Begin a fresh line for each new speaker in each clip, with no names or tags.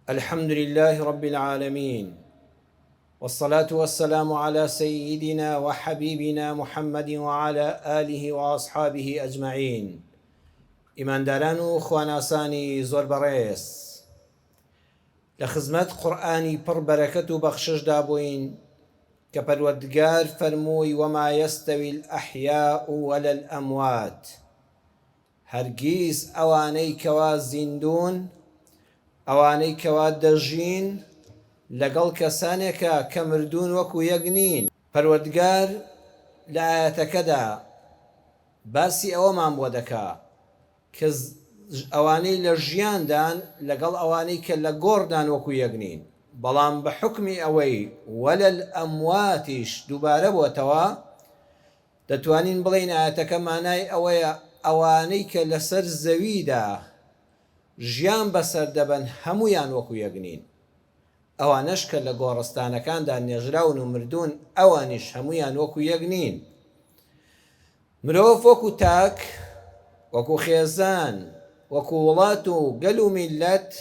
الحمد لله رب العالمین والصلاة والسلام علی سیدنا وحبیبنا محمد وعلی آله وأصحابه اجمعین ئیمانداران و خواناسانی زۆر بەڕێز لە خزمەت قورئانی پڕ بەرەکەت و بەخششدا بووین کە پەروەردگار فەرمووی وما یستوی الأحیاء ولا الأموات هەرگیز ئەوانەی کەوا زیندوون، ئەوانەی کەوا دەژین، لەگەڵ کەسانێکا کە مردوون وەکو یەک نین. پەروەردگار لە ئایەتەکەدا باسی ئەوەمان بۆ دەکا کە ئەوانەی لە ژیاندان لەگەڵ ئەوانەی کە لە گۆڕدان وەکو یەک نین، بەڵام بە حوکمی ئەوەی ولا الاموات یش دووبارە بۆتەوە، دەتوانین بڵێین ئایەتەکە مانای ئەوەیە ئەوانەی کە لەسەر زەویدا ژیان بەسەر دەبەن هەموویان وەکو یەک نین، ئەوانەش کە لە گۆڕستانەکاندا نێژراون و مردوون ئەوانیش هەموویان وەکو یەک نین. مرۆڤ وەکو تاک، وەکو خێزان، وەکو وڵات و گەل و میللەت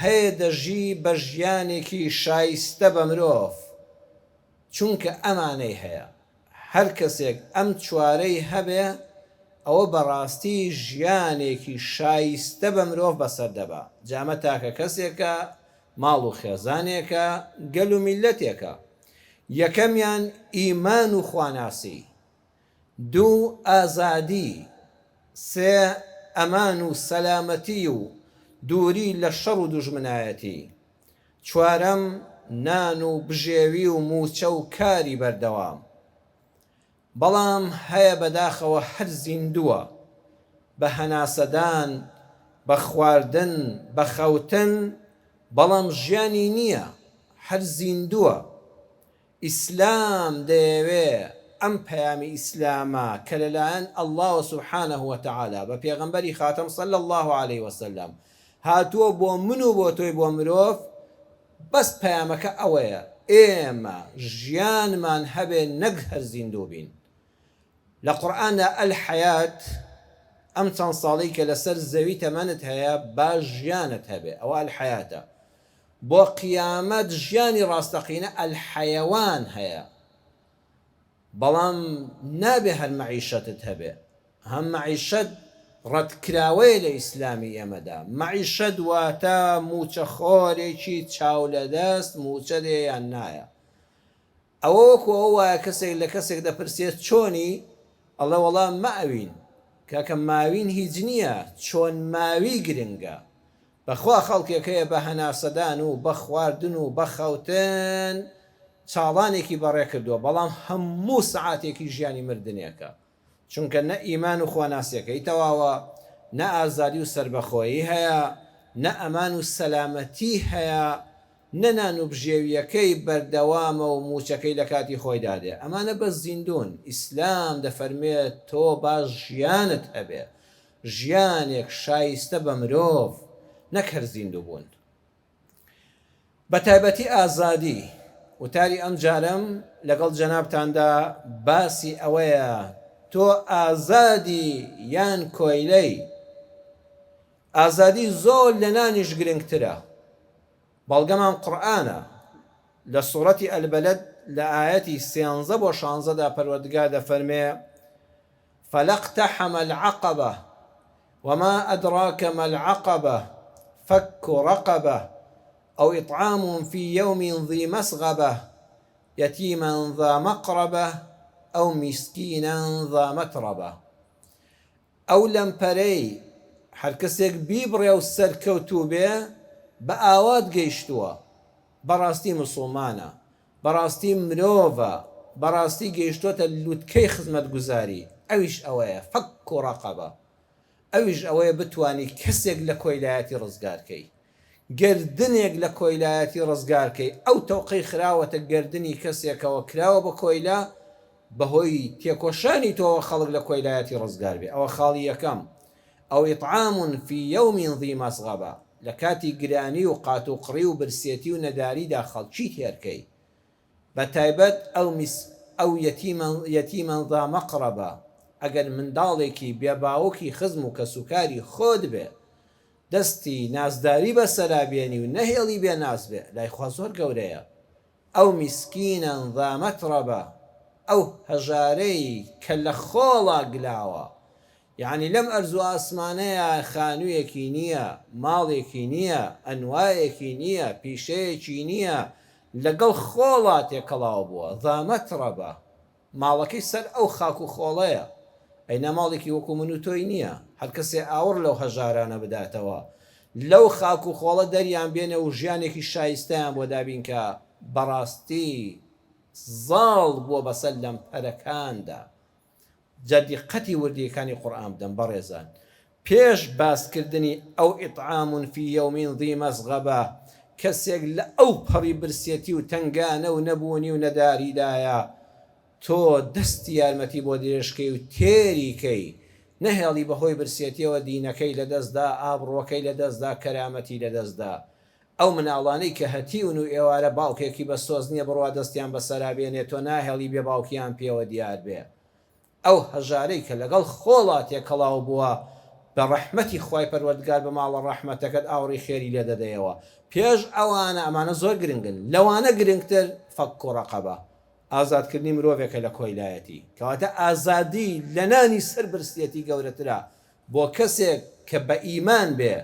هەیە دەژی بە ژیانێکی شایستە بە مرۆڤ، چونکە ئەمانەی هەیە. هەر کەسێک ئەم چوارەی هەبێ ئەوە بەڕاستی ژیانێکی شایستە بە مرۆڤ بەسەر دەبا، جا ئەمە تاکە کەسێکە، ماڵ و خێزانێکە، گەل و میللەتێکە. یەکەمیان ئیمان و خواناسی، دوو ئازادی، سێ ئەمان و سەلامەتی و دووری لە شەڕ و دوژمنایەتی، چوارەم، نان و بژێوی و مووچە و کاری بەردەوام. بەڵام هەیە بەداخەوە هەر زیندووە، بە هەناسەدان، بە خواردن، بە خەوتن، بەڵام ژیانی نییە، هەر زیندووە. ئیسلام دەیەوێ ئەم پەیامی ئیسلامە کە لەلایەن اللە سبحانە وتعالی بە پێغەمبەری خاتەم صلی اللە علیە وسلم هاتووە بۆ من و بۆ تۆی بۆ مرۆڤ بەس پەیامەکە ئەوەیە ئێمە ژیانمان هەبێ نەک هەر زیندوو بین لە قورئاندا الحیات ئەم چەند ساڵەی کە لەسەر زەوی تەمەنت هەیە با ژیانت هەبێ ئەوە الحیاتە بۆ قیامەت ژیانی ڕاستەقینە الحیوان هەیە بەڵام نابێ هەر مەعیشەتت هەبێ هەم مەعیشەت ڕەتکراوەیە لە ئیسلامی ئێمەدا مەعیشەت واتە موچەخۆرێکی چاو لەدەست موچە دێ یان نایە ئەوە وەکو ئەوە وایە کەسێک لە کەسێک دەپرسێت چۆنی ئەڵێ وەڵا ماوین کاکە ماوین هیچ نییە چۆن ماوی گرنگە بەخوا خەڵکێک هەیە بە هەناسەدان و بە خواردن و بە خەوتن چاڵانێکی بەڕێ کردووە بەڵام هەموو سەعاتێکی ژیانی مردنێکە چونکە نە ئیمان و خواناسیەکەی تەواوە نە ئازادی و سەربەخۆیی هەیە نە ئەمان و سەلامەتی هەیە نە نان و بژێویەکەی بەردەوامە و موچەکەی لە کاتی خۆیدا دێ ئەمانە بەس زیندوون ئیسلام دەفەرموێت تۆ با ژیانت هەبێ ژیانێک شایستە بە مرۆڤ نەک هەر زیندوو بوون. بە تایبەتی ئازادی. وتاری ئەم جارەم لەگەڵ جەنابتاندا باسی ئەوەیە تۆ ئازادی یان کۆیلەی؟ ئازادی زۆر لە نانیش گرنگترە. بەڵگەمان قورئانە. لە سوڕەتی البلد لە ئایەتی سێنزە بۆ شانزەدا پەروەردگار دەفەرمێ، فلا اقتحم العقبە وما ادراک ما العقبە فک رقبە او اطعام فی یوم ذی مسغبە یتیما ذا مقربە او مسکینا ذا متربە ئەو لەمپەرەی هەرکەسێک بیبڕێ و سەرکەوتوو بێ بە ئاوات گەیشتووە بەڕاستی موسوڵمانە بەڕاستی مرۆڤە بەڕاستی گەیشتۆتە لوتکەی خزمەتگوزاری ئەویش ئەوەیە فک رقبە ئەویش ئەوەیە بتوانی کەسێک لە کۆیلایەتی ڕزگارکەی گەردنێک لە کۆیلایەتی ڕزگارکەی ئەو تەوقەی خراوەتە گەردنی کەسێکەوە کراوە بە کۆیلە بەهۆی تێکۆشانی تۆوە خەڵک لە کۆیلایەتی ڕزگار بێ ئەوە خاڵی یەکەم او اطعام فی یوم ذی مسغبە، لە کاتی گرانی و قاتوقڕی و برسێتی و نەداریدا خەڵکی تێرکەی، بە تایبەت او مس او یتیما یتیما ذا مقربە، ئەگەر منداڵێکی بێ باوکی خزم و کەسوکاری خۆت بێ. دەستی نازداری بەسەرا بێنی و نەهێڵی بێ ناز بێ لای خوا زۆر گەورەیە. ئەو مسکینا ذا متربە، ئەو هەژارەی کە لە خۆڵا گلاوە، یەعنی لەم ئەرز و ئاسمانەیا خانوویەکی نییە، ماڵێکی نییە، ئەنوایەکی نییە، پیشەیەکی نییە، لەگەڵ خۆڵا تێکەڵاو بووە، ذا متربە، ماڵەکەی سەر ئەو خاک و خۆڵەیە، ئەینا ماڵێکی وەکو من و تۆی نییە، هەر کەسێ ئاوڕ لەو هەژارانە بداتەوە، لەو خاک و خۆڵە دەریان بێنێ و ژیانێکی شایستەیان بۆ دابین کا، بەڕاستی زاڵ بووە بەسەر لەمپەرەکاندا. جا دیقەتی وردییەکانی قورئان بدەن بەڕێزان، پێش باسکردنی ئەو اطعام فی یوم ذی مسغبە، کەسێک لە ئەو پەڕی برسێتی و تەنگانە و نەبوونی و نەداریدایە، تۆ دەستی یارمەتی بۆ درێژکەی و تێری کەی، نەهێڵی بەهۆی برسێتیەوە دینەکەی لەدەستدا، ئابڕووەکەی لەدەستدا، کەرامەتی لەدەستدا. ئەو مناڵانەی کە هەتیون و ئێوارە باوکێکی بە سۆز نیە بڕوا دەستیان بەسەرا بێنێ تۆ ناهێڵی بێ باوکیان پێوە دیار بێ. ئەو هەژارەی کە لەگەڵ خۆڵا تێکەڵاو بووە بە ڕەحمەتی خوای پەروەردگار بە ماڵە ڕەحمەتەکەت ئاوڕی خێری لێ دەدەیەوە. پێش ئەوانە ئەمانە زۆر گرنگن لەوانە گرنگتر فک رقبە ئازادکردنی مرۆڤێکە لە کۆیلایەتی کەواتە ئازادی لە نانی سەر برسیەتی گەورەترە بۆ کەسێک کە بە ئیمان بێ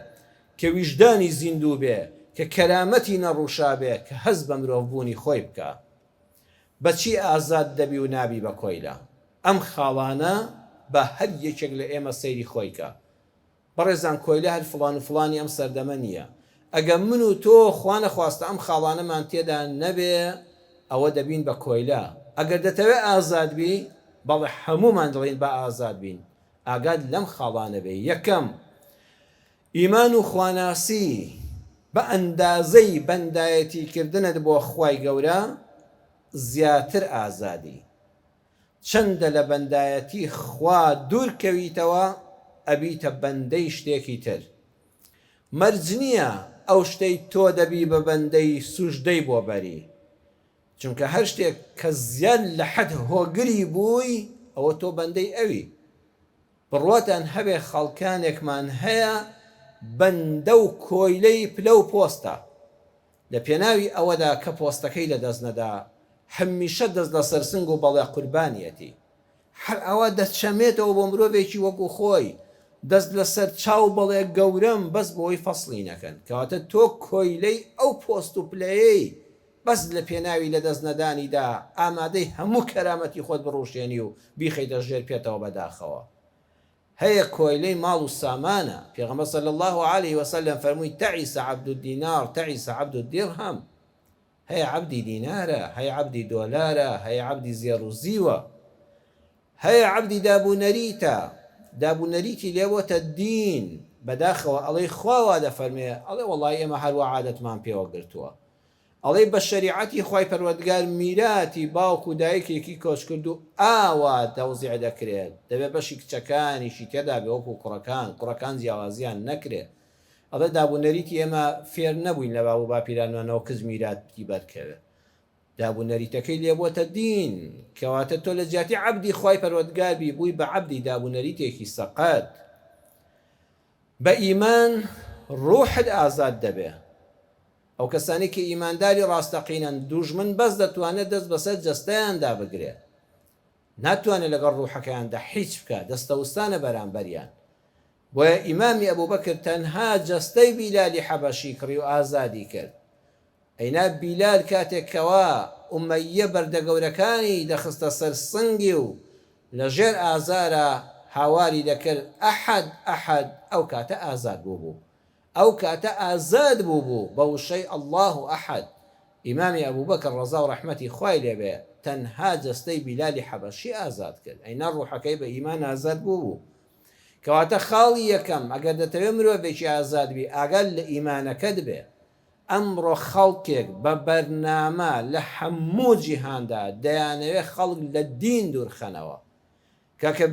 کە ویژدانی زیندوو بێ کە کەرامەتی نەڕوشابێ کە هەست بە مرۆڤ بوونی خۆی بکا. بە چی ئازاد دەبی و نابی بە کۆیلە؟ ئەم خاڵانە با هەر یەکێک لە ئێمە سەیری خۆی کا. بەڕێزان کۆیلە هەر فڵان و فڵانی ئەم سەردەمە نییە. ئەگەر من و تۆ خوانەخواستە ئەم خاڵانەمان تێدا نەبێ ئەوە دەبین بە کۆیلە. ئەگەر دەتەوێ ئازاد بی، بەڵێ هەموومان دەڵێین با ئازاد بین، ئاگات لەم خاڵانە بێ. یەکەم، ئیمان و خواناسی بە ئەندازەی بەندایەتی کردنت بۆ خوای گەورە زیاتر ئازادی. چەندە لە بەندایەتی خوا دوور کەویتەوە ئەبیتە بەندەی شتێکی تر. مەرج نییە ئەو شتەی تۆ دەبی بە بەندەی سوژدەی بۆ بەری. چونکە هەر شتێک کە زیاد لە حەد هۆگری بووی ئەوە تۆ بەندەی ئەوی. بڕواتان هەبێ خەڵکانێکمان هەیە بەندە و کۆیلەی پلە و پۆستە. لە پێناوی ئەوەدا کە پۆستەکەی لە دەست نەدا، هەمیشە دەست لە سەر سنگ و بەڵێ قوربانیەتی. هەر ئاوا دەچەمێتەوە بۆ مرۆڤێکی وەکو خۆی، دەست لە سەر چاو بەڵێ گەورەم بەس بۆی فەسڵی نەکەن. کەواتە تۆ کۆیلەی ئەو پۆست و پلەیەی بەس لە پێناوی لە دەست نەدانیدا ئامادەی هەموو کەرامەتی خۆت بڕوشێنی و بیخەیتە ژێر پێتەوە بەداخەوە هەیە کۆیلەی ماڵ و سامانە پێغەمبەر صلی اللە علیه وسلم فەرمووی تعس عبد الدینار تعس عبد الدرهم هەیە عەبدی دینارە هەیە عەبدی دۆلارە هەیە عەبدی زێڕ و زیوە هەیە عەبدی داب و نەریتە داب و نەریتی لێ بۆتە دین بەداخەوە ئەڵێی خوا وا دەفەرمێ ئەڵێ وەڵایی ئێمە هەروا عادەتمان پێوە گرتووە ئەڵێی بە شەریعەتی خوای پەروەردگار میراتی باوک و دایکێکی کۆچکردوو ئاوا تەوزیع دەکرێت، دەبێ بەشی کچەکانیشی تێدا بێ وەکو کوڕەکان، کوڕەکان جیاوازیان نەکرێ. ئەڵێ داب و نەریتی ئێمە فێر نەبووین لە باب و باپیرانمانەوە کچ میراتی بەرکەوێ. داب و نەریتەکەی لێ بۆتە دین. کەواتە تۆ لە جیاتی عەبدی خوای پەروەردگار بی بووی بە عەبدی داب و نەریتێکی سەقەت. بە ئیمان ڕوحت ئازاد دەبێ. ئەو کەسانەی کە ئیمانداری ڕاستەقینەن، دوژمن بەس دەتوانێت دەست بەسەر جەستەیاندا بگرێت، ناتوانێت لەگەڵ ڕوحەکەیاندا حیچ بکات، دەستەوستانە بەرامبەریان. بۆیە ئیمامی ئەبوبەکر تەنها جەستەی بیلالی حەبەشی کڕی و ئازادی کرد. ئەینا بیلال کاتێک کەوا ئومەییە بەردە گەورەکانی دەخستە سەر سنگی و لە ژێر ئازارا هاواری دەکرد ئەحەد ئەحەد ئەو کاتە ئازاد بووبوو. ئەو کاتە ئازاد بووبوو بە وشەی اللە احد، ئیمامی ئەبوبەکر ڕەزا و ڕەحمەتی خوای لێ بێ تەنها جەستەی بیلالی حەبەشی ئازاد کرد ئەینا ڕوحەکەی بە ئیمان ئازاد بووبوو. کەواتە خاڵی یەکەم ئەگەر دەتەوێ مرۆڤێکی ئازاد بی ئاگات لە ئیمانەکەت بێ. ئەمڕۆ خەڵکێک بە بەرنامە لە هەموو جیهاندا دەیانەوێ خەڵک لە دین دوورخەنەوە. کاکە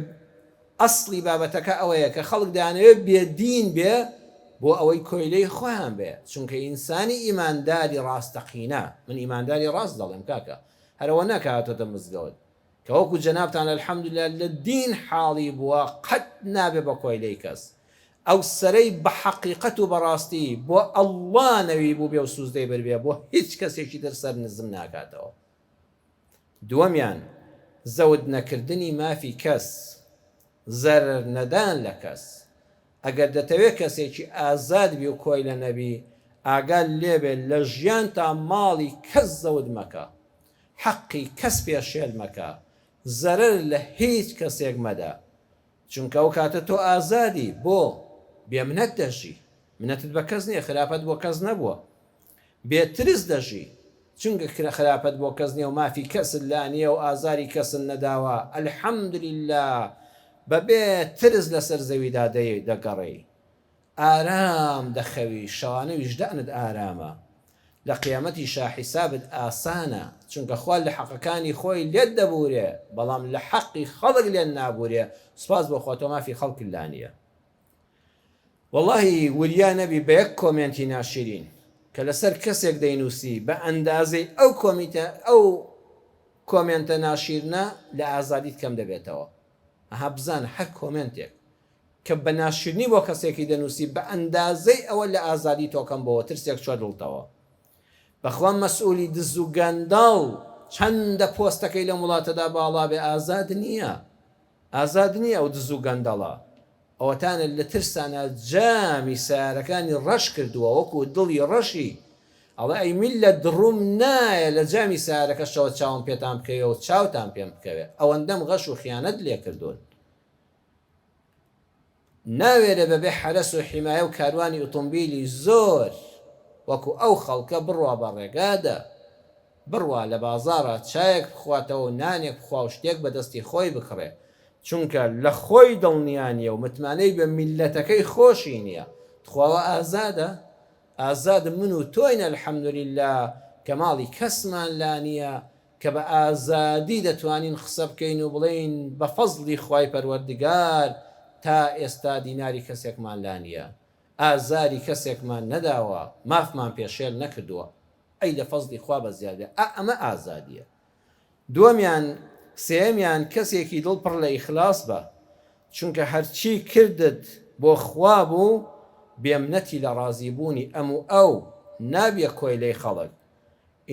ئەسڵی بابەتەکە ئەوەیە کە خەڵک دەیانەوێت بێ دین بێ بۆ ئەوەی کۆیلەی خۆیان بێ چونکە ئینسانی ئیمانداری ڕاستەقینە من ئیمانداری ڕاست دەڵێم کاکە هەرەوە نا کە هاتۆتە مزگەوت کە وەکو جەنابتان الحمدللە لە دین حاڵی بووە قەت نابێ بە کۆیلەی کەس. ئەو سەرەی بە حەقیقەت و بەڕاستی بۆ اللە نەوی بووبێ و سوزدەی بردبێ بۆ هیچ کەسێکی تر سەر نزم ناکاتەوە. دووەمیان، زەوت نەکردنی مافی کەس، زەرەر نەدان لە کەس. ئەگەر دەتەوێ کەسێکی ئازاد بی و کۆیلە نەبی، ئاگات لێبێ لە ژیانتا ماڵی کەس زەوت مەکە، حەقی کەس پێشێل مەکە، زەرەر لە هیچ کەسێک مەدە. چونکە ئەو کاتە تۆ ئازادی، بۆ؟ بێ منەت دەژی، منەتت بە کەس نییە، خراپەت بۆ کەس نەبووە، بێ ترس دەژی، چونکە خراپەت بۆ کەس نییە و مافی کەست لا نییە و ئازاری کەست نەداوە، الحمدللە بەبێ ترس لەسەر زەویدا دەگەڕێی. ئارام دەخەوی شەوانە ویژدانت ئارامە لە قیامەتیشا حیسابت ئاسانە چونکە خوا لە حەقەکانی خۆی لێت دەبورێ بەڵام لە حەقی خەڵک لێت نابورێ سوپاس بۆ خوا تۆ مافی خەڵکت لا نیە وەڵاهی وریا نەبی بە یەک کۆمێنتی ناشرین کە لەسەر کەسێک دەینوسی بە ئەندازەی ئەو کۆمیتە ئەو کۆمێنتە ناشیرنە لە ئازادیت کەم دەبێتەوە ئەها بزانە هەر کۆمێنتێک کە بە ناشرینی بۆ کەسێکی دەنووسی بە ئەندازەی ئەوە لە ئازادی تۆ کەم بۆوە ترسێک چوە دڵتەوە بەخوا مەسئولی دز و گەندەڵ چەندە پۆستەکەی لەم وڵاتەدا باڵا بێ ئازاد نییە ئازاد نییە ئەو دز و گەندەڵە ئەوەتانە لە ترسانا جامی سەیارەکانی ڕەش کردووە وەکو دڵی ڕەشی ئەڵێ ئەی میللەت ڕووم نایە لە جامی سەیارەکەشەوە چاوم پێتان بکەوێ و چاوتان پێم بکەوێ ئەوەندەم غەش و خیانەت لێکردوون. ناوێرێ بەبێ حەرەس و حیمایە و کاروانی ئوتومبیلی زۆر وەکو ئەو خەڵکە بڕوا بە ڕێگادا، بڕوا لە بازاڕا چایەک بخواتەوە و نانێک بخوا و شتێک بە دەستی خۆی بکڕێ، چونکە لە خۆی دڵنیا نیە و متمانەی بە میللەتەکەی خۆشی نیە. تخوا وا ئازادە؟ ئازاد من و تۆین الحمدللە کە ماڵی کەسمان لا نیە، کە بە ئازادی دەتوانین قسە بکەین و بڵێین بە فەزڵی خوای پەروەردگار تا ئێستا دیناری کەسێکمان لا نییە، ئازاری کەسێکمان نەداوە، مافمان پێشێل نەکردووە، ئەی لە فەزڵی خوا بە زیاد بێ، ئا ئەمە ئازادییە. دووەمیان، سێیەمیان، کەسێکی دڵ پڕ لە ئیخلاص بە، چونکە هەرچی کردت بۆ خوا بوو، بێمنەتی لە ڕازیبوونی ئەم و ئەو، نابیە کۆیلەی خەڵک،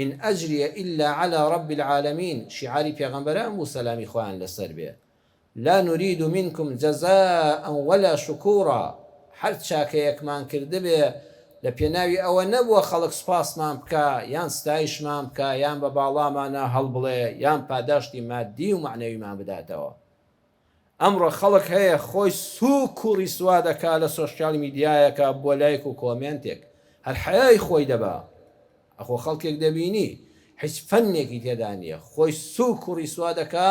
ان اجری الا علی رب العالمین شیعاری پێغەمبەران بوو سەلامی خوایان لەسەر بێ لا نرید منکم جزاء ولا شکورا هەر چاکەیەکمان کردبێ لە پێناوی ئەوە نەبووە خەڵک سوپاسمان بکا یان ستایشمان بکا یان بە باڵامانا هەڵبڵێ یان پاداشتی مادی و مەعنەویمان بداتەوە. ئەمڕۆ خەڵک هەیە خۆی سوک و ڕیسوا دەکا لە سۆشیال میدیایەکا بۆ لایک و کۆمێنتێک هەر حەیای خۆی دەبا ئەخۆ خەڵکێک دەبینی حیچ فەنێکی تێدا نیە خۆی سوک و ڕیسوا دەکا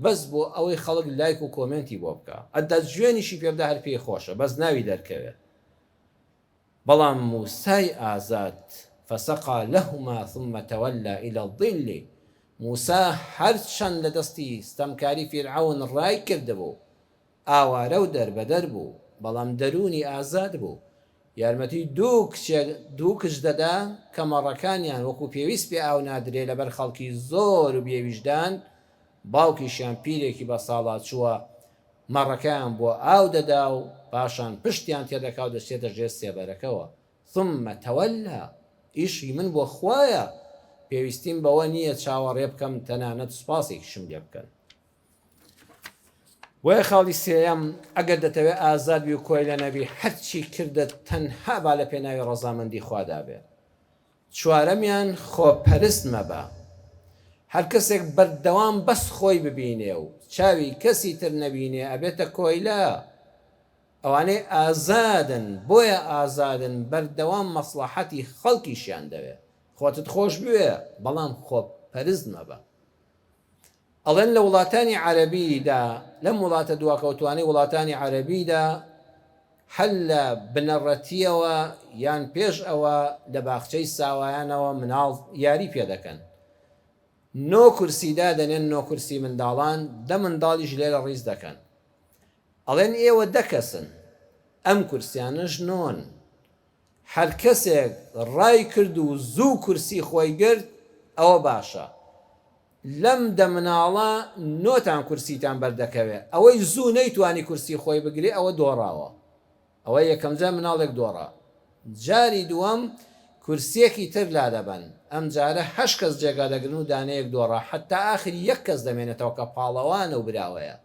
بەس بۆ ئەوەی خەڵک لایک و کۆمێنتی بۆ بکا ئەدا جوێنیشی پێ بدا هەر پێی خۆشە بەس ناوی دەرکەوێ بەڵام موسای ئازاد، فسقی لهما ثم تولی الی الظل، موسا هەرچەند لە دەستی ستەمکاری فیرعەون ڕای کردبوو، ئاوارە و دەربەدەر بوو، بەڵام دەروونی ئازاد بوو، یارمەتی دوو کچێک دوو کچ دەدا کە مەڕەکانیان وەکو پێویست پێ ئاو نادرێ لەبەر خەڵکی زۆر و بێویژدان، باوکیشیان پیرێکی بەساڵاچووە، مەڕەکەیان بۆ ئاو دەدا و پاشان پشتیان تێدەکا و دەچێتە ژێر سێبەرەکەوە، ثم تولى، ئیشی من بۆ خوایە، پێویستیم بەوە نییە چاوەڕێ بکەم تەنانەت سوپاسێکیشم لێ بکەن. بۆیە خاڵی سێیەم، ئەگەر دەتەوێ ئازاد بی و کۆیلە نەبی، هەرچی کردت تەنها با لە پێناوی ڕەزامەندی خوادا بێ. چوارەمیان خۆپەرست مەبە، هەرکەسێک بەردەوام بەس خۆی ببینێ و چاوی کەسی تر نەبینێ ئەبێتە کۆیلە، ئەوانەی ئازادن بۆیە ئازادن بەردەوام مەسڵەحەتی خەڵکیشیان دەوێ، خۆتت خۆش بوێ بەڵام خۆپەرست مەبە. ئەڵێن لە وڵاتانی عەرەبی دا، لەم وڵاتە دواکەوتوانەی وڵاتانی عەرەبی دا، هەر لە بنەڕەتییەوە یان پێش ئەوە لە باخچەی ساوایانەوە مناڵ یاری پێ دەکەن. نۆ کورسی دادەنێن، نۆ کورسی منداڵان، دە منداڵیش لێرە ڕیز دەکەن. ئەڵێن ئێوە دە کەسن، ئەم کورسیانەش نۆن. هەر کەسێک ڕای کرد و زوو کورسی خۆی گرت، ئەوە باشە. لەم دە مناڵە نۆتان کورسیتان بەردەکەوێ ئەوەی زوو نەیتوانی کورسی خۆی بگرێ ئەوە دۆڕاوە. ئەوە یەکەمجار مناڵێک دۆڕا. جاری دووەم کورسیەکی تر لادەبەن، ئەمجارە هەشت کەس جێگا دەگرن و دانەیەک دۆڕا، حەتا ئاخر یەک کەس دەمێنێتەوە کە پاڵەوانە و براوەیە.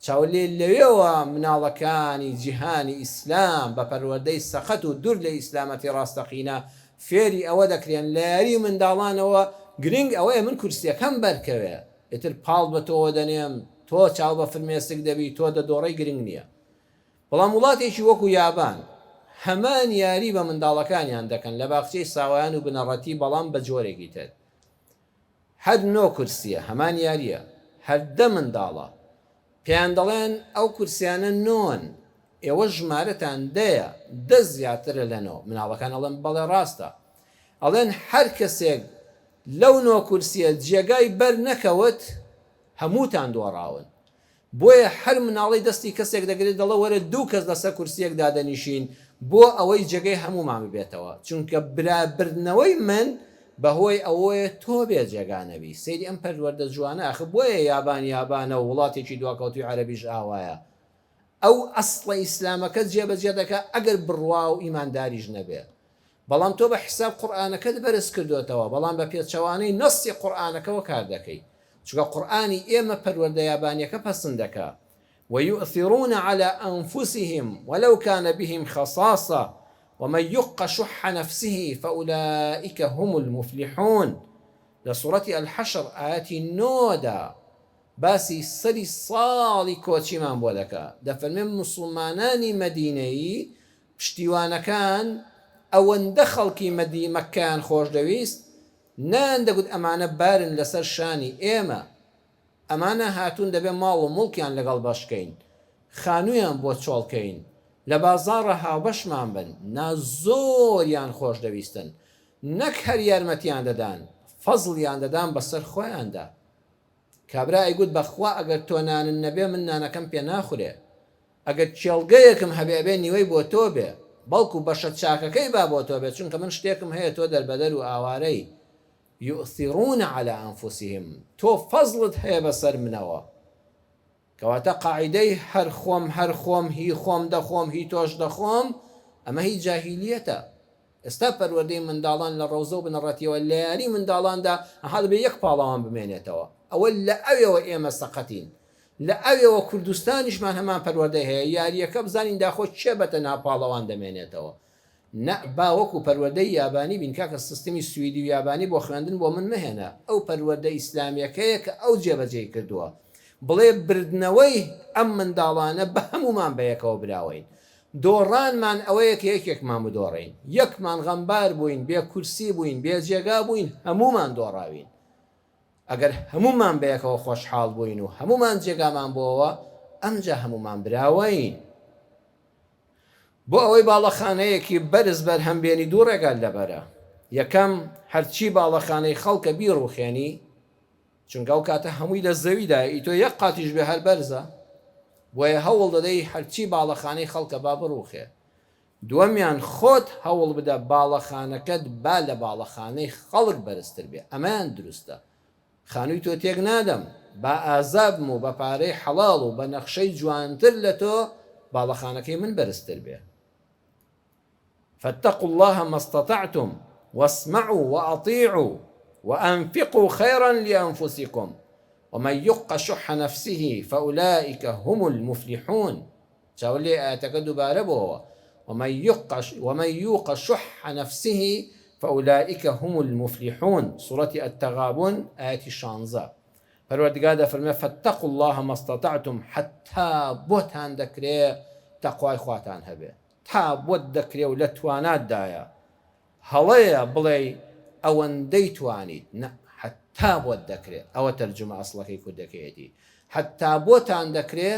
چاو لێ لەوێوە مناڵەکانی جیهانی ئیسلام بە پەروەردەی سەقەت و دوور لە ئیسلامەتی ڕاستەقینە فێری ئەوە دەکرێن لە یاری منداڵانەوە گرنگ ئەوەیە من کورسیەکەم بەرکەوێ ئیتر پاڵ بە تۆوە دەنێم تۆ چاو بە فرمێسک دەبی تۆ دەدۆڕێی گرنگ نیە بەڵام وڵاتێکی وەکو یابان هەمان یاری بە منداڵەکانیان دەکەن لە باخچەی ساوایان و بنەڕەتی بەڵام بە جۆرێکی تر هەر نۆ کورسیە هەمان یاریە هەر دە منداڵە پێیان دەڵێن ئەو کورسیانە نۆن ئێوە ژمارەتان دەیە دە زیاترە لە نۆ مناڵەکان ئەڵێن بەڵێ ڕاستە ئەڵێن هەر کەسێک لەو نۆ کورسیە جێگای بەر نەکەوت هەمووتان دۆڕاون بۆیە هەر مناڵەی دەستی کەسێک دەگرێت دەڵێ وەرە دوو کەس لەسەر کورسیەک دادەنیشین بۆ ئەوەی جێگەی هەموومان ببێتەوە چونکە برا بردنەوەی من بەهۆی ئەوەیە تۆ بێ جێگا نەبی سەیری ئەم پەروەردە جوانە ئاخر بۆیە یابان یابانە و وڵاتێکی دواکەوتوی عەرەبیش ئاوایە ئەو ئەسڵە ئیسلامەکە جێبەجێ دەکا ئەگەر بڕوا و ئیمانداریش نەبێ بەڵام تۆ بە حساب قورئانەکەت بەرز کردۆتەوە بەڵام بە پێچەوانەی نەسی قورئانەکەوە کار دەکەی چونکە قورئانی ئێمە پەروەردە یابانیەکە پەسند دەکا ویؤثرون علی انفسهم ولو کان بهم خصاصە ومن یوق شح نفسه فاولئک هم المفلحون لە سوڕەتی الحشر ئایەتی نۆ دا باسی سەری ساڵی کۆچیمان بۆ دەکا دەفەرمێ موسڵمانانی مەدینەیی پشتیوانەکان ئەوەندە خەڵکی مەدی مەککەیان خۆش دەویست نەیان دەگوت ئەمانە بارن لەسەر شانی ئێمە ئەمانە هاتوون دەبێ ماڵ و موڵکیان لەگەڵ بەش کەین خانوویان بۆ چۆڵ کەین لە بازاڕا هاوبەشمان بن نا زۆریان خۆش دەویستن نەک هەر یارمەتیان دەدان فەزڵیان دەدان بەسەر خۆیاندا کابرا ئەیگوت بەخوا ئەگەر تۆ نانت نەبێ من نانەکەم پێ ناخورێ ئەگەر کێڵگەیەکم هەبێ ئەبێ نیوەی بۆ تۆ بێ بەڵکو بەشە چاکەکەی با بۆ تۆ بێ چونکە من شتێکم هەیە تۆ دەربەدەر و ئاوارەی یوثرون علی انفسهم تۆ فەزڵت هەیە بەسەر منەوە کەواتە قاعیدەی هەر خۆم هەر خۆم هی خۆم دەخۆم هی تۆش دەخۆم ئەمە هی جاهیلیەتە ئێستا پەروەردەی منداڵان لە ڕەوزە و بنەڕەتیەوە لە یاری منداڵاندا ئەها دەبێ یەک پاڵەوان بمێنێتەوە ئەوە لە ئەوێوە ئێمە سەقەتین لە ئەوێوە کوردستانیشمان هەمان پەروەردەی هەیە یاریەکە بزانین داخۆ کێ بەتەنها پاڵەوان دەمێنێتەوە نە با وەکو پەروەردەی یابانی بین کاکە سیستمی سویدی و یابانی بۆ خوێندن بۆ من مەهێنە ئەو پەروەردە ئیسلامیەکەیە کە ئەو جێبەجێی کردووە بڵێ بردنەوەی ئەم منداڵانە بە هەموومان بەیەکەوە براوەین دۆڕانمان ئەوەیە کە یەکێکمان بدۆڕێین یەکمان غەمبار بووین بێ کورسی بووین بێ جێگا بووین هەموومان دۆڕاوین ئەگەر هەموومان بەیەکەوە خۆشحاڵ بووین و هەموومان جێگامان بۆوە ئەمجا هەموومان براوەین. بۆ ئەوەی باڵەخانەیەکی بەرز بەرهەم بێنی دوو ڕێگات لەبەرە، یەکەم، هەرچی باڵەخانەی خەڵکە بیڕوخێنی، چونکە ئەو کاتە هەمووی لە زەویدایە ئی تۆ یەک قاتیش بێ هەر بەرزە، بۆیە هەوڵ دەدەی هەرچی باڵەخانەی خەڵکە با بڕوخێ. دووەمیان خۆت هەوڵ بدە باڵەخانەکەت با لە باڵەخانەی خەڵک بەرزتر بێ، ئەمەیان دروستە. خانووی تۆ تێک نادەم، با ئازا بم و بە پارەی حەڵاڵ و بە نەخشەی جوانتر لە تۆ باڵەخانەکەی من بەرزتر بێ. فاتقوا اللە ما استطعتم واسمعوا وأطیعوا وأنفقوا خیرا لأنفسکم ومن یوق شح نفسه فأولئک هم المفلحون چاو لێ ئایەتەکە دووبارە بۆوە ومن یوق ومن یوق شح نفسه فاولئک هم المفلحون سورەتی التغابن ئایەتی شانزە پەروەردگار دەفەرمێ فاتقوا اللە ما استطعتم حتا بۆتان دەکرێ تەقوای خواتان هەبێ تا بۆت دەکرێ و لە تواناتدایە هەڵەیە بڵێی ئەوەندەی توانیت نا حەتا بۆت دەکرێ ئەوە تەرجومە ئەسڵەکەی کوردەکەیەتی حەتا بۆتان دەکرێ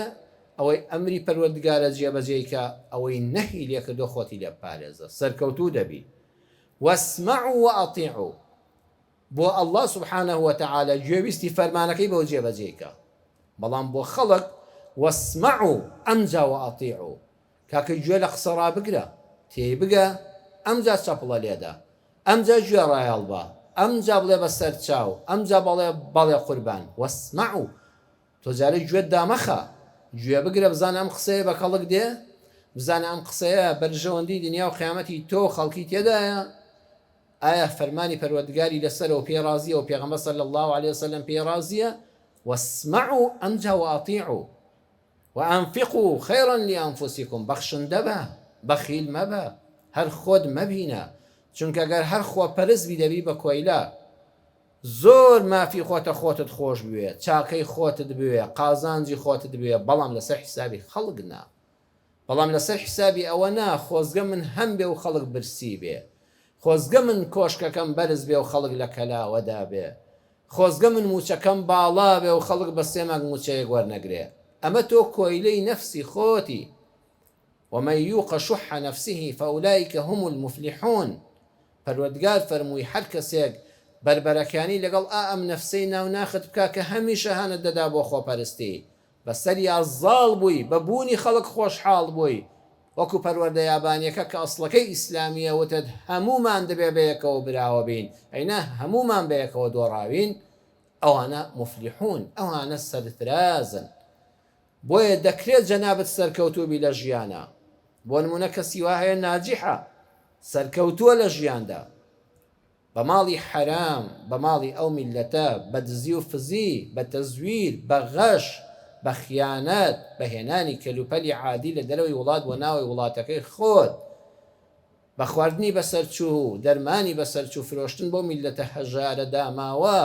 ئەوەی ئەمری پەروەردگارە جێبەجێی کە ئەوەی نەهی لێکردوە خۆتی لێ بپارێزە سەرکەوتوو دەبی واسمعوا وأطیعوا بۆ اللە سبحانە وتعالی گوێویستی فەرمانەکەی بەو جێبەجێی کە بەڵام بۆ خەڵک واسمعوا ئەمجا وأطیعوا کاکە گوێ لە قسە ڕابگرە، تێی بگە، ئەمجا چەپڵە لێدە، ئەمجا گوێ ڕایەڵ بە، ئەمجا بڵێ بە سەر چاو، ئەمجا بەڵێ بەڵێ قوربان، واسمعوا، تۆ جارێ گوێت دامەخە، گوێ بگرە بزانە ئەم قسەیە بە کەڵک دێ؟ بزانە ئەم قسەیە بەرژەوەندی دنیا و قیامەتی تۆ و خەڵکی تێدایە؟ ئایا فەرمانی پەروەردگاری لەسەرە و پێی ڕازیە و پێغەمبەر صلی اللە علیە وسلم پێی ڕازیە؟ واسمعوا ئەمجا وأطیعوا وأنفقوا خیرا لأنفسکم بەخشندە بە، بەخیل مەبە، هەر خۆت مەبینە، چونکە گەر هەر خۆپەرست بی دەبی بە کۆیلە. زۆر مافی خۆتە خۆتت خۆش بوێ، چاکەی خۆتت بوێ، قازانجی خۆتت بوێ، بەڵام لەسەر حیسابی خەڵک نا. بەڵام لەسەر حیسابی ئەوە نا خۆزگە من هەم بێ و خەڵک برسی بێ. خۆزگە من کۆشکەکەم بەرز بێ و خەڵک لە کەلاوەدا بێ. خۆزگە من مووچەکەم باڵا بێ و خەڵک بە سێ مانگ مووچەیەک وەرنەگرێ. ئەمە تۆ کۆیلەی نەفسی خۆتی. ومن یوق شح نفسه فاولئک هم المفلحون پەروەردگار فەرمووی هەر کەسێک بەربەرەکانی لەگەڵ ئا ئەم نەفسەی ناو ناخت بکا کە هەمیشە هانت دەدا بۆ خۆپەرستی بەسەریا زاڵ بووی بە بوونی خەڵک خۆشحاڵ بووی وەکو پەروەردە یابانیەکە کە ئەسڵەکەی ئیسلامیە وتت هەموومان دەبێ بەیەکەوە براوە بین ئەینا هەموومان بەیەکەوە دۆڕاوین ئەوانە مفلحون ئەوانە سەرفرازن بۆیە دەکرێت جەنابت سەرکەوتوو بی لە ژیانا بۆ نمونە کەسی وا هەیە ناجیحە سەرکەوتووە لە ژیاندا بە ماڵی حەرام بە ماڵی ئەو میللەتە بە دزی و فزی بە تەزویر بە غەش بە خیانەت بە هێنانی کەلوپەلی عادی لە دەرەوەی وڵات بۆ ناوەی وڵاتەکەی خۆت بە خواردنی بەسەرچوو و دەرمانی بەسەرچوو فرۆشتن بەو میللەتە هەژارە داماوە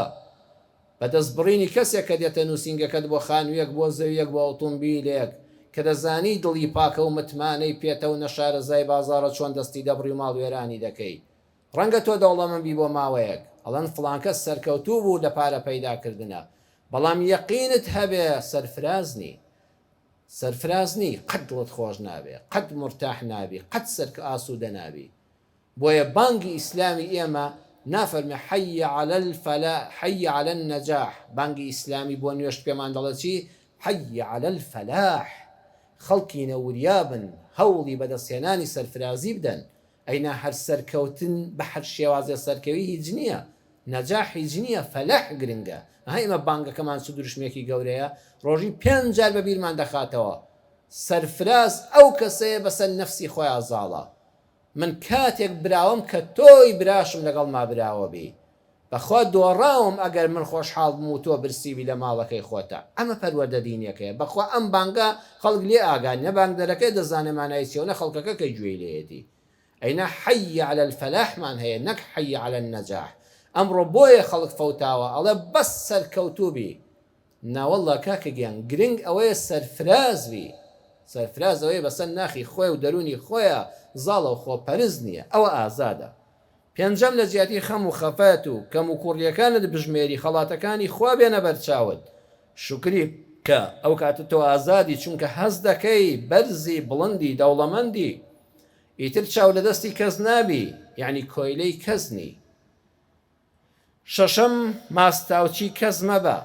بە دەست بڕینی کەسێک کە دێتە نووسینگەکەت بۆ خانوویەک، بۆ زەوییەک، بۆ ئۆتۆمبیلێک، کە دەزانی دڵی پاکە و متمانەی پێتە و نەشارەزای بازاڕە چۆن دەستی دەبڕی و ماڵوێرانی دەکەی. ڕەنگە تۆ دەوڵەمەند بی بۆ ماوەیەک، ئەڵێن فڵانکەس سەرکەوتوو بوو لە پارە پەیدا کردنا، بەڵام یەقینت هەبێ سەرفراز نی. سەرفراز نی، قەت دڵت خۆش نابێ، قەت مورتاح نابی، قەت سەرک ئاسوودە نابی. بۆیە بانگی ئیسلامی ئێمە نافەرمێ حی علی الفلاح حی علی النجاح بانگی ئیسلامی بۆ نوێژ پێمان دەڵێ چی حی علی الفلاح خەڵکینە وریا بن هەوڵی بەدەستهێنانی سەرفرازی بدەن ئەینا هەر سەرکەوتن بە هەر شێوازێ سەرکەوی هیچ نییە نەجاح هیچ نییە فەلاح گرنگە ئەها ئێمە بانگەکەمان چ دروشمێکی گەورەیە ڕۆژی پێنج جار بە بیرمان دەخاتەوە سەرفراز ئەو کەسەیە بەسەر نەفسی خۆیا زاڵە من کاتێک براوەم کە تۆی براشم لەگەڵما براوە بی. بەخوا دۆڕاوم ئەگەر من خۆشحاڵ بم و تۆ برسی بی لە ماڵەکەی خۆتا. ئەمە پەروەردە دینیەکەیە. بەخوا ئەم بانگە خەڵک لێ ئاگا نە بانگدەرەکەی دەزانێ مانای چیە و نە خەڵکەکە کە گوێی لێیەتی. ئەینا حی علی الفلاح مان هەیە نەک حی علی النجاح. ئەمڕۆ بۆیە خەڵک فەوتاوە ئەڵێ بەس سەرکەوتوو بی. ناوەڵا کاکە گیان گرنگ ئەوەیە سەرفراز بی سەرفراز ئەوەیە بەسەر ناخی خۆی و دەرونی خۆیا زاڵە و خۆپەرست نیە ئەوە ئازادە پێنجەم لە جیاتی خەم و خەفەت و کەم و کوڕیەکانت بژمێری خەڵاتەکانی خوا بێنە بەرچاوت شوکری بکە ئەو کاتە تۆ ئازادی چونکە هەست دەکەی بەرزی بڵندی دەوڵەمەندی ئیتر چاو لەدەستی کەس نابی یەعنی کۆیلەی کەس نی. شەشەم، ماستاوچی کەس مەبە،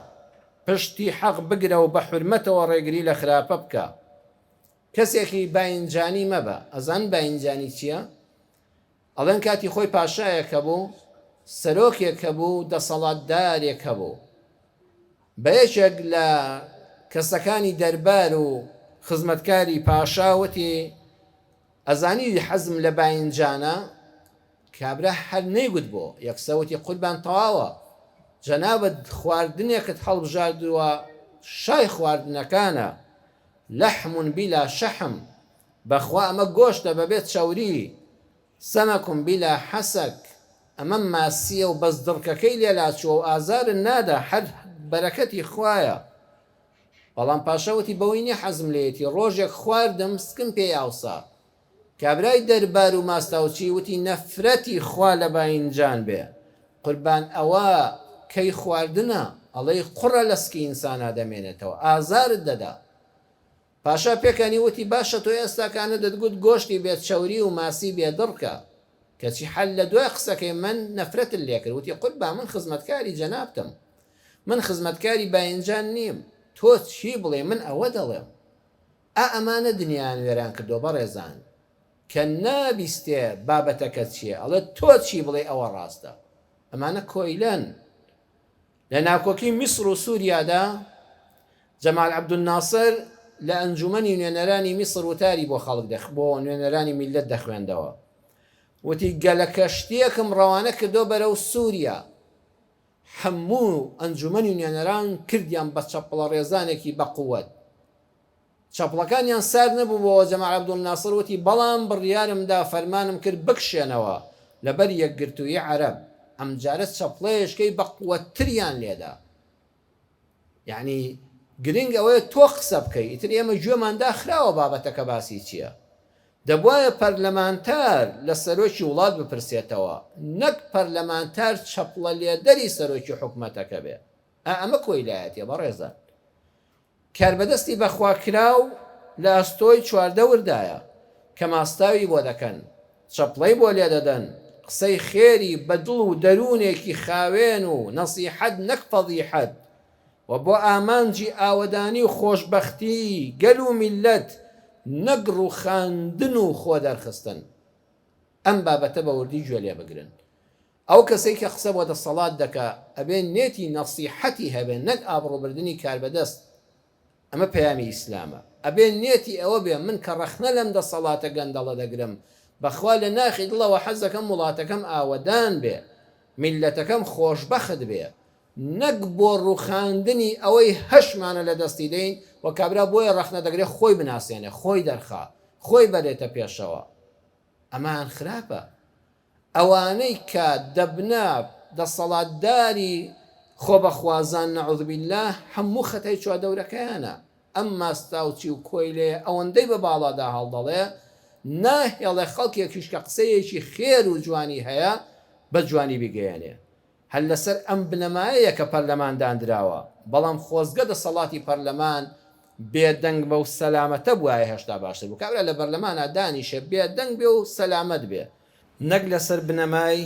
پشتی حەق بگرە و بە حورمەتەوە ڕێگری لە خراپە بکە. کەسێکی باینجانی مەبە، ئەزانن باینجانی چییە؟ ئەڵێن کاتی خۆی پاشایەک هەبوو، سەرۆکێک هەبوو، دەسەڵاتدارێک هەبوو. بە یەکێک لە کەسەکانی دەربار و خزمەتکاری پاشا وتی، ئەزانی حەزم لە باینجانە؟ کابرا هەر نەیگوت بۆ، یەکسەر وتی قوربان تەواوە، جەنابت خواردنێکت هەڵبژاردووە شای خواردنەکانە، لحم بلا شحم، بەخوا ئەمە گۆشتە بەبێ چەوری، سمک بلا حسک، ئەمە ماسییە و بەس دڕکەکەی لێ لاچووە و ئازارت نادا، هەر بەرەکەتی خوایە. بەڵام پاشا وتی بەوەی نیە حەزم لێیەتی، ڕۆژێک خواردم سکم پێی ئاوسا. کابرای دەربار و ماستاوچی وتی نەفرەتی خوا لە باینجان بێ قوربان ئەوە کەی خواردنە ئەڵێی قوڕە لە سکی ئینسانا دەمێنێتەوە ئازارت دەدا. پاشا پێکەنی وتی باشە تۆ ئێستاکانە دەتگوت گۆشتی بێ چەوری و ماسی بێ دڕکە کەچی حەل لە دوای قسەکەی من نەفرەتت لێکرد وتی قوربان من خزمەتکاری جەنابتم من خزمەتکاری باینجان نیم تۆ چی بڵێی من ئەوە دەڵێم. ئا ئەمانە دنیایان وێران کردوە بەڕێزان کە نابیستێ بابەتەکە چیە ئەڵێ تۆ چی بڵێی ئەوە ڕاستە ئەمانە کۆیلەن لە ناکۆکی میسر و سوریادا جەمال عەبدولناسر لە ئەنجومەنی نوێنەرانی میسر وتاری بۆ خەڵک دەخ بۆ نوێنەرانی میللەت دەخوێندەوە وتی گەلە کەشتیەکم ڕەوانە کردوە بەرەو سوریا هەموو ئەنجومەنی نوێنەران کردیان بە چەپڵە ڕێزانێکی بەقوەت چەپڵەکانیان سارد نەبووبۆوە، جەمال عەبدولناسر وتی، بەڵام بڕیارم دا فەرمانم کرد بکشێنەوە لەبەر یەکگرتوویی عەرەب، ئەمجارە چەپڵەیەشکەی بەقوەتتریان لێدا. یەعنی گرنگ ئەوەیە تۆ قسە بکەی، ئیتر ئێمە گوێمان داخراوە بابەتەکە باسی چییە. دەبوایە پەرلەمانتار لە سەرۆکی وڵات بپرسێتەوە، نەک پەرلەمانتار چەپڵە لێدەری سەرۆکی حکومەتەکە بێ. ئا ئەمە کۆیلایەتیە بەڕێزان. کاربەدەستی بەخواکراو لە ئەستۆی چواردەوردایە، کە ماستاوی بۆ دەکەن، چەپڵەی بۆ لێدەدەن، قسەی خێری بە دڵ و دەروونێکی خاوێن و نەسیحەت نەک فەزیحەت و بۆ ئامانجی ئاوەدانی و خۆشبەختیی گەل و میللەت نەک ڕووخاندن و خۆدەرخستن. ئەم بابەتە بە وردی گوێ لێبگرن. ئەو کەسەی کە قسە بۆ دەسەڵات دەکا ئەبێ نێتی نەسیحەتی هەبێ نەک ئابڕوبردنی کاربەدەست ئەمە پەیامی ئیسلامە ئەبێ نێتی ئەوە بێ من کە ڕەخنە لەم دەسەڵاتە گەندەڵە دەگرم بەخوا لە ناخی دڵەوە حەزەکەم وڵاتەکەم ئاوەدان بێ میللەتەکەم خۆشبەخت بێ نەک بۆ ڕوخاندنی ئەوەی هەشمانە لە دەستی دەین و کابرا بۆیە ڕەخنە دەگرێ خۆی بناسێنێ خۆی دەرخا خۆی بەرێتە پێشەوە ئەمان خراپە ئەوانەی کە دەبنە دەسەڵاتداری خۆبەخوازان نعوذ باللە هەموو خەتای چواردەورەکەیانە، ئەم ماستاوچی و کۆیلەیە ئەوەندەی بە باڵادا هەڵدەڵێ ناهێڵێ خەڵکێکیش کە قسەیەکی خێر و جوانی هەیە بە جوانی بیگەیەنێ. هەر لەسەر ئەم بنەمایەیە کە پەرلەمان داندراوە، بەڵام خۆزگە دەسەڵاتی پەرلەمان بێدەنگ بەو سەلامەتە بوایە هێشتا باشتر بوو کابرا لە بەرلەمانا دانیشێ بێدەنگ بێ و سەلامەت بێ، نەک لەسەر بنەمای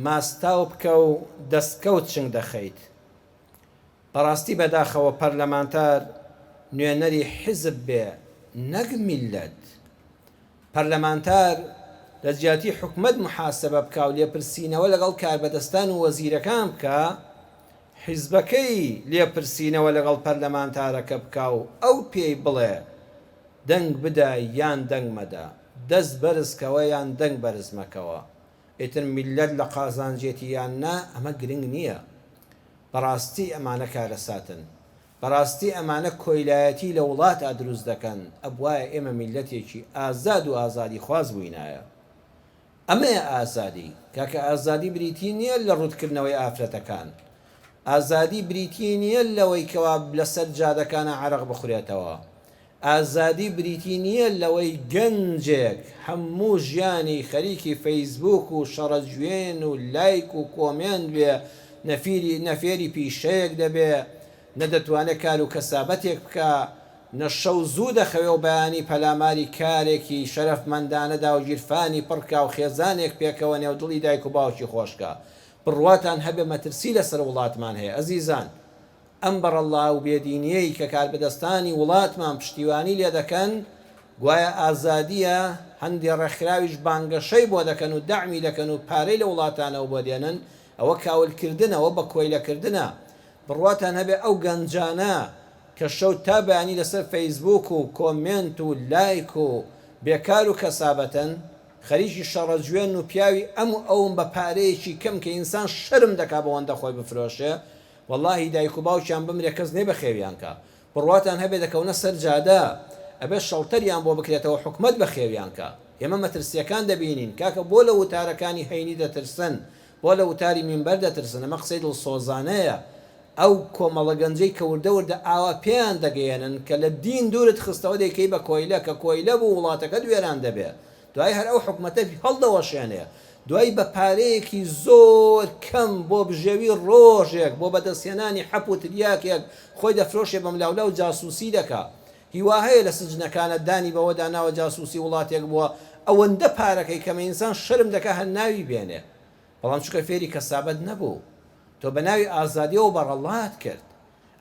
ماستاو بکە و دەستکەوت چنگ دەخەیت. بەڕاستی بەداخەوە پەرلەمانتار نوێنەری حیزب بێ نەک میللەت. پەرلەمانتار لە جیاتی حکومەت موحاسەبە بکا و لێپرسینەوە لەگەڵ کاربەدەستان و وەزیرەکان بکا، حیزبەکەی لێپرسینەوە لەگەڵ پەرلەمانتارەکە بکا و ئەو پێی بڵێ دەنگ بدە یان دەنگ مەدە، دەست بەرز کەوە یان دەنگ بەرز مەکەوە. ئیتر میللەت لە قازانجێتی یان نا ئەمە گرنگ نییە. بەڕاستی ئەمانە کارەساتن. بەڕاستی ئەمانە کۆیلایەتی لە وڵاتا دروست دەکەن، ئەبوایە ئێمە میللەتێکی ئازاد و ئازادیخواز بووینایە. ئەمەیە ئازادی. کاکە ئازادی بریتی نییە لە ڕووتکردنەوەی ئافرەتەکان. ئازادی بریتی نییە لەوەی کەوا لەسەر جادەکانا عەرەق بخورێتەوە. ئازادی بریتی نییە لەوەی گەنجێک هەموو ژیانی خەریکی فەیسبووک و شەڕەجوێن و لایک و کۆمێنت بێ، نەفیری نە فێری پیشەیەک دەبێ، نە دەتوانێ کار و کەسابەتێک بکا، نە شەو زوو دەخەوێ و بەیانی پەلاماری کارێکی شەرەفمەندانە دا و گیرفانی پڕ کا و خێزانێک پێکەوە نێو دڵی دایک و باوکی خۆش کا. بڕواتان هەبێ مەترسی لەسەر وڵاتمان هەیە ئەزیزان. ئەم بەڕەڵڵا و بێدینیەی کە کاربەدەستانی وڵاتمان پشتیوانی لێدەکەن گوایە ئازادیە، هەندێ ڕێکخراویش بانگەشەی بۆ دەکەن و دەعمی دەکەن و پارەی لە وڵاتانەوە بۆ دێنن، ئەوە کاولکردنە، ئەوە بە کۆیلەکردنە. بڕواتان هەبێ ئەو گەنجانە کە شەو تا بەیانی لەسەر فەیسبووک و کۆمێنت و لایک و بێکار و کەسابەتن، خەریکی شەڕەجوێن و پیاوی ئەم و ئەون بە پارەیەکی کەم کە ئینسان شەرم دەکا بەوەندە خۆی بفرۆشێ، وەڵاهی دایک و باوکیان بمرێ کەس نێ بەخێویان کا بڕواتان هەبێ دەکەونە سەر جادە ئەبێ شەڵتەریان بۆ بکرێتەوە حکومەت بەخێویان کا ئێمە مەترسیەکان دەبینین کاکە بۆ لە وتارەکانی هەینی دەترسن بۆ لە وتاری مینبەر دەترسن ئەمە قسەی دڵسۆزانەیە ئەو کۆمەڵە گەنجەی کە وردە وردە ئاوا پێیان دەگەیەنن کە لە دین دوورت خستەوە دەیکەی بە کۆیلە کە کۆیلە بوو وڵاتەکەت وێران دەبێ دوای هەر ئەو حکومەتە هەڵدەوەشێنێ دوای بە پارەیەکی زۆر کەم بۆ بژێوی ڕۆژێک بۆ بەدەستهێنانی حەپ و تریاکێک خۆی دەفرۆشێ بەملاولا و جاسوسی دەکا هیوا هەیە لە سجنەکانە دانی بەوەدا ناوە جاسوسی وڵاتێک بووە ئەوەندە پارەکەی کەمە ئینسان شەرم دەکا هەر ناوی بێنێ بەڵام چونکە فێری کەسابەت نەبوو تۆ بەناوی ئازادیەوە بەڕەڵات کرد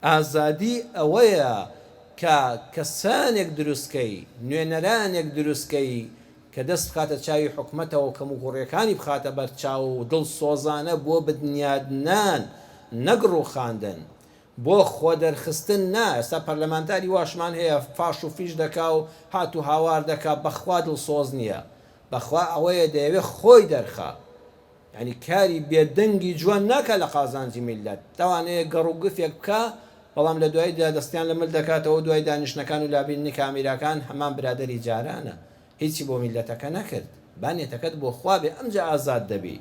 ئازادی ئەوەیە کە کەسانێک دروست کەی، نوێنەرانێک دروست کەی کە دەست بخاتە چاوی حکومەتەوە و کەموکوڕیەکانی بخاتە بەر چاو و دڵسۆزانە بۆ بنیادنان نەک ڕووخاندن. بۆ خۆدەرخستن نا، ئێستا پەرلەمانتاری واشمان هەیە فاش و فیش دەکا و هات و هاوار دەکا، بەخوا دڵسۆز نییە، بەخوا ئەوەیە دەیەوێ خۆی دەرخا، یانی کاری بێ دەنگی جوان ناکا لە قازانجی میللەت، لەوانەیە گەڕ و گفێک بکا، بەڵام لە دواییدا دەستیان لە مل دەکاتەوە و دوای دانیشتنەکان و لابردنی کامیراکان هەمان برادەری جارانە، هیچی بۆ میللەتەکە نەکرد، با نێتەکەت بۆ خوا بێ ئەمجا ئازاد دەبی.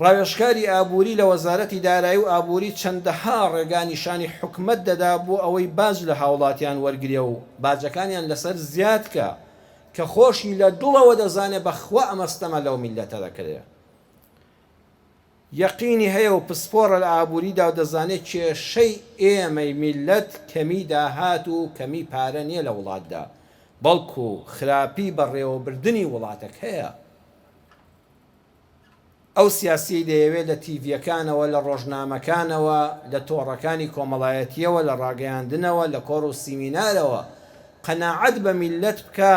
ڕاوێژکاری ئابووری لە وەزارەتی دارایی و ئابووری چەندەها ڕێگا نیشانی حکومەت دەدا بۆ ئەوەی باج لە هاوڵاتیان وەرگرێ و باجەکانیان لەسەر زیاد کا کە خۆشی لە دڵەوە دەزانێ بەخوا ئەمە ستەمە لەو میللەتە دەکرێ. یەقینی هەیە و پسپۆڕە لە ئابووریدا و دەزانێ کێشەی ئێمەی میللەت کەمی داهات و کەمی پارە نیە لە وڵاتدا بەڵکو خراپی بەڕێوەبردنی وڵاتەکەیە. ئەو سیاسیەی دەیەوێت لە تیڤیەکانەوە، لە ڕۆژنامەکانەوە، لە تۆڕەکانی کۆمەڵایەتیەوە، لە ڕاگەیاندنەوە، لە کۆڕ و سیمینارەوە قەناعەت بە میللەت بکا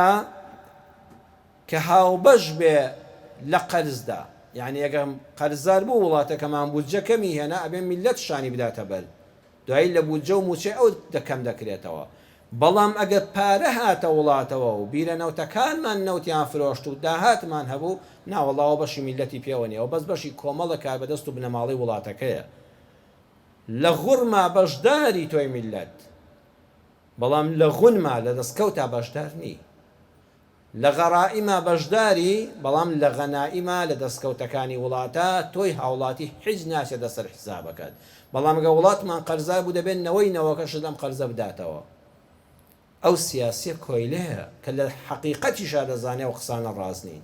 کە هاوبەش بێ لە قەرزدا، یانی ئەگەر قەرزار بوو وڵاتەکەمان بودجە کەمی هێنا ئەبێ میللەت شانی بداتە بەر دوایی لە بودجە و موچەی ئەو دە کەم دەکرێتەوە، بەڵام ئەگەر پارە هاتە وڵاتەوە و بیرە نەوتەکانمان نەوتیان فرۆشت و داهاتمان هەبوو، ناوەڵا ئەوە بەشی میللەتی پێوە نیە، ئەوە بەس بەشی کۆمەڵە کاربەدەست و بنەماڵەی وڵاتەکەیە. لە غوڕما بەشداری تۆی میللەت، بەڵام لە غونما، لە دەستکەوتا بەشدار نی. لە غەرائیما بەشداری، بەڵام لە غەنائیما، لە دەستکەوتەکانی وڵاتا، تۆی هاوڵاتی حیچ ناچێتە سەر حیسابەکەت. بەڵام گەر وڵاتمان قەرزار بوو دەبێت نەوەی نەوەکەشت ئەم قەرزە بداتەوە. ئەو سیاسیە کۆیلەیە کە لە حەقیقەتیشا دەزانێ ئەو قسانە ڕاست نین.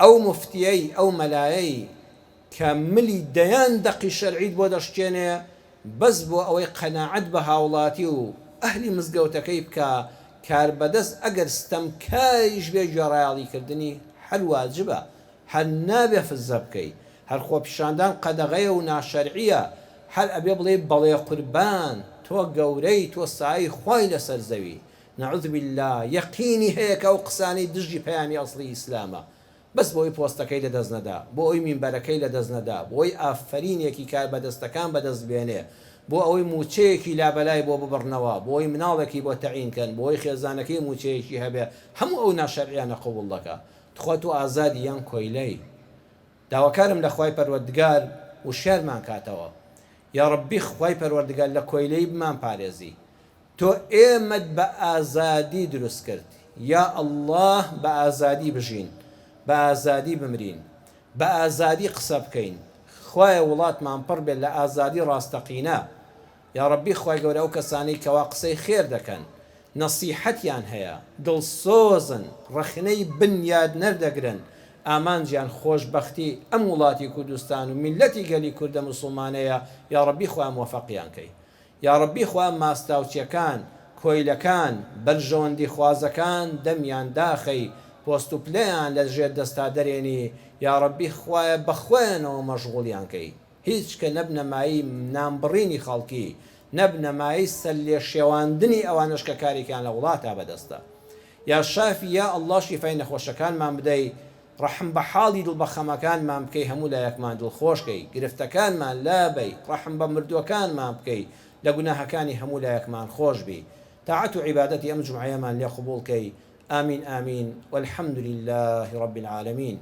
ئەو موفتیەی، ئەو مەلایەی کە ملی دەیان دەقی شەرعیت بۆ دەشکێنێ بەس بۆ ئەوەی قەناعەت بە هاوڵاتی و ئەهلی مزگەوتەکەی بکا، کاربەدەست ئەگەر ستەمکاریش بێ گوێڕایەڵی کردنی هەر واجبە، هەر نابێ فزە بکەی، هەر خۆپیشاندان قەدەغەیە و ناشەرعیە، هەر ئەبێ بڵێی بەڵێ قوربان، تۆ گەورەی، تۆ سایەی خوای لەسەر زەوی، نعوذ باللە یەقینی هەیە کە ئەو قسانەی دژی پەیامی ئەسڵی ئیسلامە بەس بۆی پۆستەکەی لەدەست نەدا بۆ ئەوی مینبەرەکەی لەدەست نەدا بۆی ئافەرینێکی کاربەدەستەکان بەدەست بێنێ بۆ ئەوەی موچەیەکی لابەلای بۆ ببڕنەوە بۆی مناڵێکی بۆ تەعین کەن بۆی خێزانەکەی موچەیەکی هەبێ هەموو ئەو ناشەرعیانە قبوڵ دەکا تخوا تۆ ئازادی یان کۆیلەی داواکارم لە خوای پەروەردگار وشیارمان کاتەوە یاڕەبی خوای پەروەردگار لە کۆیلەیی بمان پارێزی تۆ ئێمەت بە ئازادی دروست کرد یا اللە بە ئازادی بژین بە ئازادی بمرین بە ئازادی قسە بکەین خوایە وڵاتمان پڕ بێت لە ئازادی ڕاستەقینە یاڕەبی خوای گەورە ئەو کەسانەی کەوا قسەی خێر دەکەن نەسیحەتیان هەیە دڵسۆزن ڕەخنەی بنیادنەر دەگرن ئامانجیان خۆشبەختی ئەم وڵاتی کوردستان و میللەتی گەلی کوردە موسڵمانەیە یاڕەبی خوایە مۆفەقیان کەی یاڕەبی خوا ماستاوچیەکان کۆیلەکان بەرژەوەندی خوازەکان دەمیان داخەی پۆست و پلەیان لە ژێر دەستا دەرێنی یاڕەبی خوایە بەخۆیانەوە مەشغوڵیان کەی هیچ کە نەبنە مایەی نان بڕینی خەڵکی نەبنە مایەی سەرلێشێواندنی ئەوانەش کە کارێکیان لە وڵاتا بەدەستە یا شافی یا اللە شیفای نەخۆشەکانمان بدەی ڕەحم بە حاڵی دڵ بە خەمەکانمان بکەی هەموو لایەکمان دڵخۆش کەی گرفتەکانمان لابەی ڕەحم بە مردووەکانمان بکەی لە گوناهەکانی هەموو لایەکمان خۆش بی تاعەت و عیبادەتی ئەم جومعەیەمان لێ قبوڵ کەی آمین آمین والحمد للە رب العالمین.